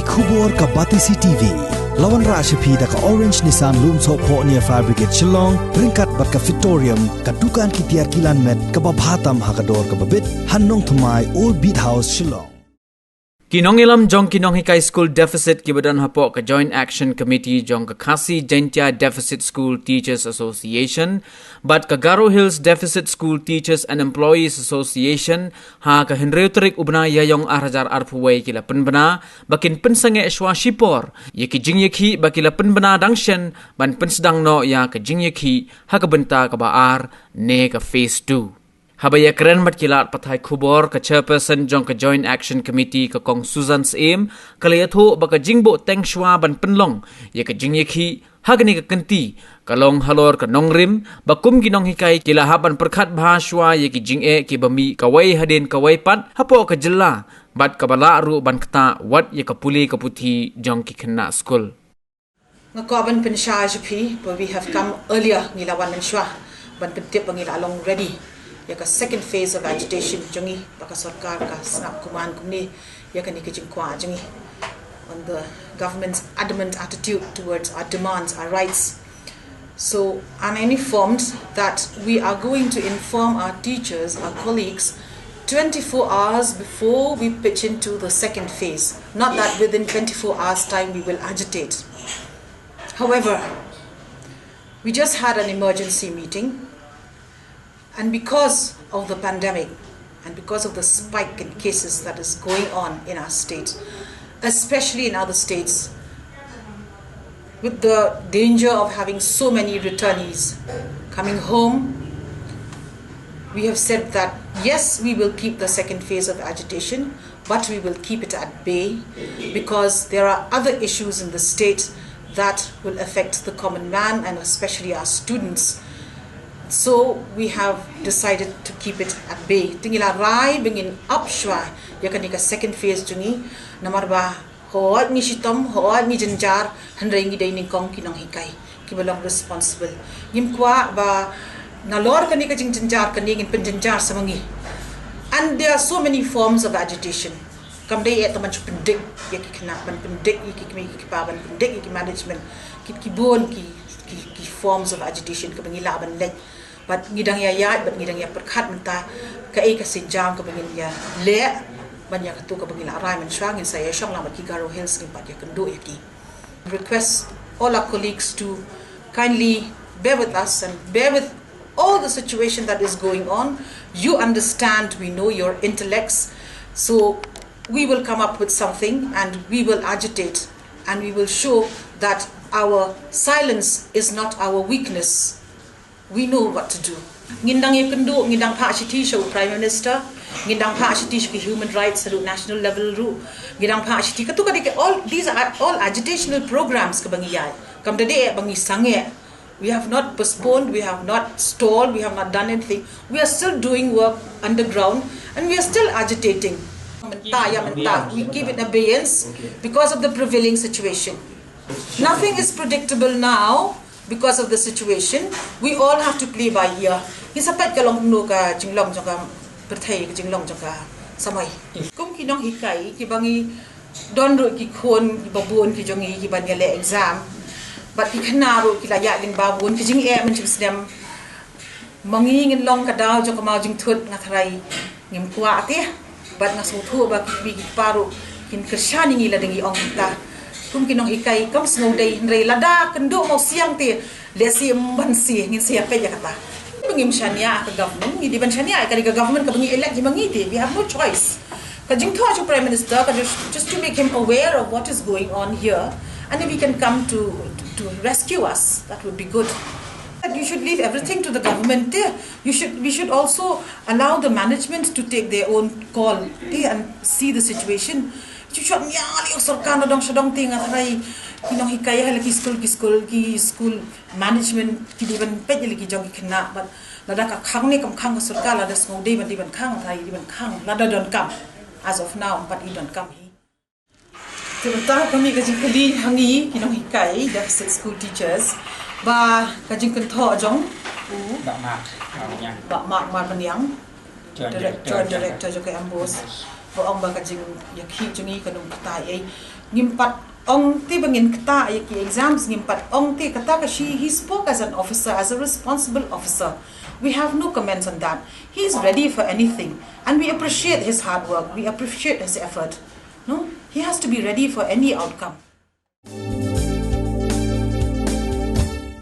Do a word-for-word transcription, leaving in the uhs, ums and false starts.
Khubor ka Batesi T V. La wanrah sha phi da ka Orange Nissan Lumsohphoh near Fire Brigade Shillong, ryngkat bad ka Fitorium, ka dukan ki tiar kilan met kaba bha tam ha ka dor kaba bit, ha Nongthymmai, Old Beat House, Shillong. Ki nongïalam jong ki nonghikai skul deficit kiba don hapoh ka Joint Action Committee jong ka Khasi Jaintia Deficit School Teachers Association bad ka Garo Hills Deficit School Teachers and Employees Association ha ka hynriew tarik u bnai Ïaïong ar hajar arphew wei ki la pynbna ba kin pynsangeh shuwa shipor ïa ki jingïakhih ba ki la pynbna dang shen ban pynsdang noh ïa ka jingïakhih ha ka bynta kaba ar ne ka phase two. Haba ïakren bad ki lad pathai khubor, ka chairperson jong ka Joint Action Committee, ka Kong Susan Syiem, ka la ïathuh ba ka jingbuh teng shuwa ban pynlong ïa ka jingïakhih ha kane ka kynti ka long halor ka nongrim ba kum ki nonghikai ki la hap ban pyrkhat bha shuwa ïa ki jingeh kiba mih kawei hadien kawei pat hapoh ka jylla, bad kaba lah ruh ban ktah wat ïa ka pule ka puthi jong ki khynnah skul. Nga kwah ban pynshai sha phi ba we have come earlier, ngi la wan mynshuwa ban pyntip ba ngi la long ready ïa ka second phase of agitation jong ngi, ba ka sorkar ka sngap kumne kumne ïa kane ka jingkwah jong ngi, on the government's adamant attitude towards our demands, our rights. So I'm informed that we are going to inform our teachers, our colleagues, twenty-four hours before we pitch into the second phase. Not that within twenty-four hours' time we will agitate. However, we just had an emergency meeting, and because of the pandemic and because of the spike in cases that is going on in our state, especially in other states, with the danger of having so many returnees coming home, we have said that yes, we will keep the second phase of agitation, but we will keep it at bay because there are other issues in the state that will affect the common man and especially our students. So we have decided to keep it at bay. Te ngi la rai ba ngin ap shuwa ïa kane ka second phase jong ngi, namar ba hooid ngi shitom, hooid ngi jynjar, hynrei ngi dei nyngkong ki nonghikai kiba long responsible. Ngim kwah ba nalor kane ka jingjynjar kane ngin pynjynjar sa ma ngi. And there are so many forms of agitation. Kam dei eh tang ban shu pyndik ïa ki khynnah, ban pyndik ïa ki kmie ki kpa, ban pyndik ïa ki management, ki, ki bun ki, ki, ki forms of agitation kaba ngi lah ban leh. Bad ngi dang ïa ïaid, bad ngi dang ïa pyrkhat mynta kaei ka sienjam kaba ngin ïa leh ban ïa katu kaba ngi la rai mynshuwa, ngin sa ïa shong lang bad ki Garo Hills, ngin pat ïa kynduh ïa ki. Request all our colleagues to kindly bear with us and bear with all the situation that is going on. You understand, we know your intellects. So we will come up with something and we will agitate and we will show that our silence is not our weakness. We know what to do. Ngin dang ïa kynduh, ngin dang phah shithi sha u Prime Minister, ngin dang phah shithi sha ki human rights, sha u national level ruh, ngin dang phah shithi katu ka dei ka, all these are all agitational programs kaba ngi ïa. Kam da dei ba ngi sangeh. We have not postponed, we have not stalled, we have not done anything. We are still doing work underground and we are still agitating. Mynta ïa mynta, we keep it in abeyance because of the prevailing situation. Nothing is predictable now because of the situation. We all have to play by ear. Ngi sa peit ka long kumno ka jinglong jong ka pyrthei, ka jinglong jong ka samoi. Kum ki nonghikai kiba ngi don ruh ki khun kiba bun ki jong ngi kiban ïa leh exam. Bad ki khynnah ruh ki la ïaid lyngba bun ki jingeh mynshem snem. Ma ngi ngin long ka daw jong ka mawjingthut, nga tharai ngim kwah te. Bad nga sngewthuh ba ki kmie ki kpa ruh kin kyrshan ïa ngi lada ngi ong kumta. Kum ki nonghikai kam sngewdei, hynrei lada kynduh mawsiang te, lehse ym ban sngewdei, ngin sa ïa peit ïa kata. Ba ngim shaniah ka government, ngi dei ban shaniah ïa ka, ka government kaba ngi elect hi ma ngi te. We have no choice. Ka jingthoh sha u Prime Minister ka just, just to make him aware of what is going on here, and if he can come to, to, to rescue us, that would be good. But you should leave everything to the government te. You should, we should also allow the management to take their own call te and see the situation. Shu shot nia lei u sorkar nadong shadong te, nga tharai ki nonghikai ha la ki skul, ki skul, ki skul management ki dei ban peit ïa la ki jong ki khynnah. Bad lada ka khang ne kam khang ka sorkar, lada sngewdei ban dei ban khang, tharai dei ban khang, lada donkam. As of now ym pat i donkam hi. Te mynta ka mih ka jingkylli ha ngi ki nonghikai, deficit school teachers, ba ka jingkynthoh jong u Bah Mark Marbaniang, Joint Director jong ka MBOSE. Ong ba ka jingïakhih jong ngi kan ym ktah ei. Ngim pat ong te ba ngin ktah ïa ki exams, ngim pat ong te, kata ka shi, he spoke as an officer, as a responsible officer. We have no comments on that. He is ready for anything and we appreciate his hard work, we appreciate his effort. No, he has to be ready for any outcome.